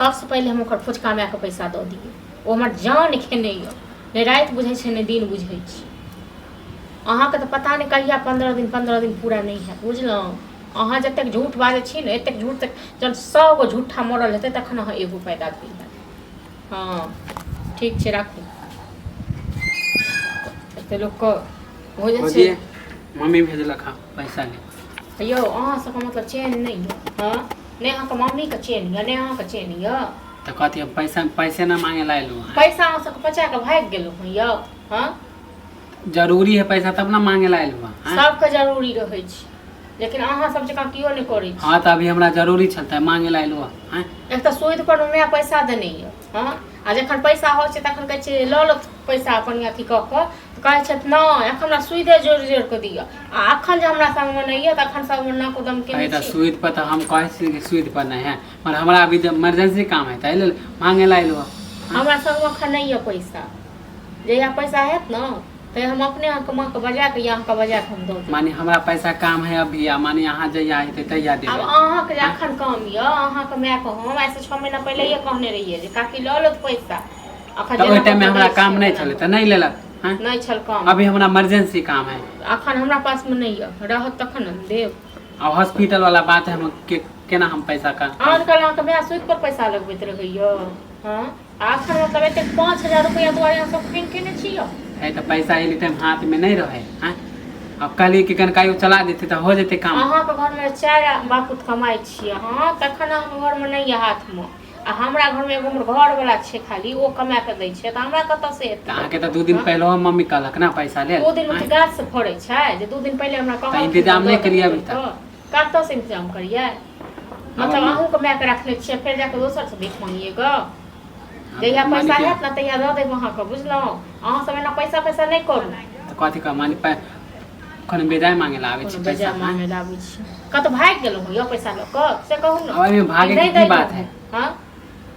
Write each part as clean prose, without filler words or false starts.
सबसँ पहिले हम ओकर फुचका मायके पैसा दऽ दियै। ओ हमर जान खेने यऽ, नहि राति बुझै छै नहि दिन बुझै छै। अहाँके तऽ पता नहि कहिया 15 दिन 15 दिन पूरा नहि हैत, बुझलहुँ? अहाँ जतेक झूठ बाजै छी ने, एतेक झूठ तऽ जहन 100 गो झूठा मरल हेतै तखन अहाँ एगो पैदा भेल हैत। हँ, ठीक छै, राखू। एते लोकके हो जाइ छै। मम्मी भेजलक हँ पैसा ले। यौ, अहाँ सबके मतलब चैन नहि यऽ? हँ, नहि अहाँके मम्मीके चैन यऽ, नहि अहाँके चैन यऽ। तऽ कथी हम पैसा पैसे ना मांगे ला एलहुँ हँ? पैसा अहाँ सबके बचा कऽ भागि गेलहुँ हँ यौ? हँ, जरूरी है पैसा तब ना मांगे ला एलहुँ हँ। सबके जरूरी रहै छै, लेकिन अहाँ सब जकाँ केओ नहि करै छै। हाँ, तऽ अभी हमरा जरूरी छल तऽ मांगे ला एलहुँ हँ। एक तऽ सूद पर माय पैसा देने यऽ। हँ, आ जखन पैसा होइ छै तखन कहै छै लऽ लो पैसा अपन अथी कऽ कऽ, तऽ कहै छथि नहि, एखन हमरा सूदे जोड़ि जोड़ि कऽ दिअ। आ एखन जे हमरा संगमे नहि यऽ तऽ एखन संगमे नाको दम केने अरे तऽ छी। सूद पर तऽ हम कहै छी कि सूद पर नहि है, पर हमरा अभी इमरजेंसी काम है, ताहि लेल मांगे ला एलहुँ हँ। हमरा संगमे एखन नहि यऽ पैसा। जहिया पैसा हैत ने तऽ हम अपने अहाँके माँके बजा कऽ या अहाँके बजा कऽ हम दऽ देब। माने हमरा पैसा काम है अभी, आ माने अहाँ जहिया हेतै तहिया आब देबै? अहाँके जे एखन काम यऽ, अहाँके मायके हम आइसँ 6 महीना पहिलैये कहने रहियै जे काकी लऽ लेत पैसा एखन। तऽ ओहि जेना टाइममे कऽ हमरा दै काम छियै नहि ओना छलै कऽ। तऽ नहि लेलक हँ। नहि छल काम। अभी हमरा इमरजेंसी काम है। एखन हमरा पासमे नहि यऽ, रहत तखन ने देब। आ हॉस्पिटल वाला बात है, हम के केना हम पैसा का आन काल अहाँके माय सूद पर पैसा लगबैत रहैया। हँ, आ एखन मतलब एतेक 5000 रुपैआ दुआरे अहाँ सब खैन केने छी यौ? है तऽ पैसा एली टाइम हाथमे नहि रहै। हँ, आब कहलियै कि कनकाइयो चला देतै तऽ हो जेतै काम। अहाँके घरमे चारि बापूत कमाइ छियै। हँ, तखन अहाँके घरमे नहि यऽ हाथमे, आ हमरा घरमे एगो हमर घरवला छै खाली, ओ कमा कऽ दै छै, तऽ हमरा कतऽसँ तऽ एतै? अहाँके तऽ 2 दिन पहिलो मम्मी कहलक ने पैसा लेल। 2 दिन गाछ से फड़ै छै जे 2 दिन पहिले हमरा तऽ कहलखिन इंतजाम दऽ नहि केलियै देबै अभी तक? तऽ कतऽसँ इंतजाम करियै? मतलब अहूँके मायके रखने छियै, फेर जाकऽ दोसरसँ भीख मांगियै गऽ? जहिया पैसा हैत ने तहिया दऽ देब अहाँके, बुझलहुँ? अहाँ सब एना पैसा पैसा नहि करू। तऽ कथी कह माने कोनो बेजाय मांगे ला आबै कोनो छी बेजाय पैसा? मांगे लए आबै छी? कतऽ भागि गेलहुँ यौ पैसा लऽ कऽ, से कहू ने। आब एहिमे भागैके नहि की दै बात है? हँ।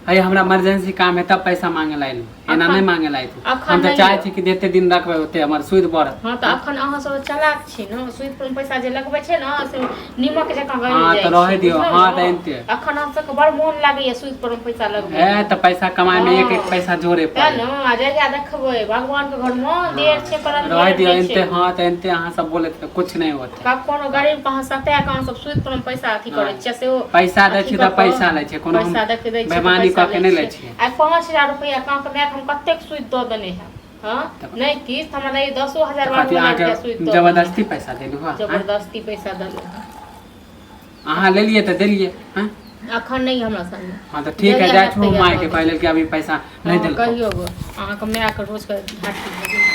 अरे, हमरा इमरजेंसी काम है तब पैसा मांगे ला एलहुँ, एना अखन- नहि मांगे ला एलहुँ। अखन हम तऽ नहि चाहै यौ। छी कि जते दिन रखबै ओते हमर सूद बढ़त। हँ, तऽ अखन अहाँ सब चलाक छी ने, सूद पर पैसा जे लगबै छै ने से नीमक जकाँ गलि हँ, जाइ तऽ रहै छै, दियौ। बुझलहुँ हँ, ने? तऽ एनते। अखन अहाँ सबके बड़ मोन लागैया सूद पर पैसा लगबै। है तऽ पैसा कमाइ मे एक एक हँ। पैसा जोड़े तें पड़े। ने, आ जहिया देखबै भगवान के घर मे देर छै पर रहै अन्धेर दियौ नहि एनते। छै। हँ, तऽ एनते अहाँ सब बोले तऽ कुछ नहि होते। कब कोनो गरीब के अहाँ सता के अहाँ सब सूद पर पैसा अथी करै हँ। छियै सेहो पैसा दै अथी छियै तऽ कऽ कऽ, पैसा लै छियै, कोनो हम पैसा देख दै छियै तऽ बेईमानी पैसा कऽ के लै नहि लै छियै। छियै। आइ 5000 रुपैआ कहाँ के मायके हम कतेक सूद दऽ देने है? हँ, नहि किछु हमरा नहि 10,000 तऽ कथी 12,000 रुपैआ सूद अहाँके दऽ देने। जबरदस्ती पैसा देलहुँ हँ? जबरदस्ती पैसा देलहुँ हँ? अहाँ लेलियै तऽ देलियै हँ। अखन नहि हमरा संगे। हँ, तऽ ठीक है, जहिया जाइ हैत छी तहिया मायके दऽ कहै लेल कि अभी पैसा देब। नहि हँ, देलकौ। कहियौ गो, अहाँके मायके रोजके झाँटी भऽ गेल।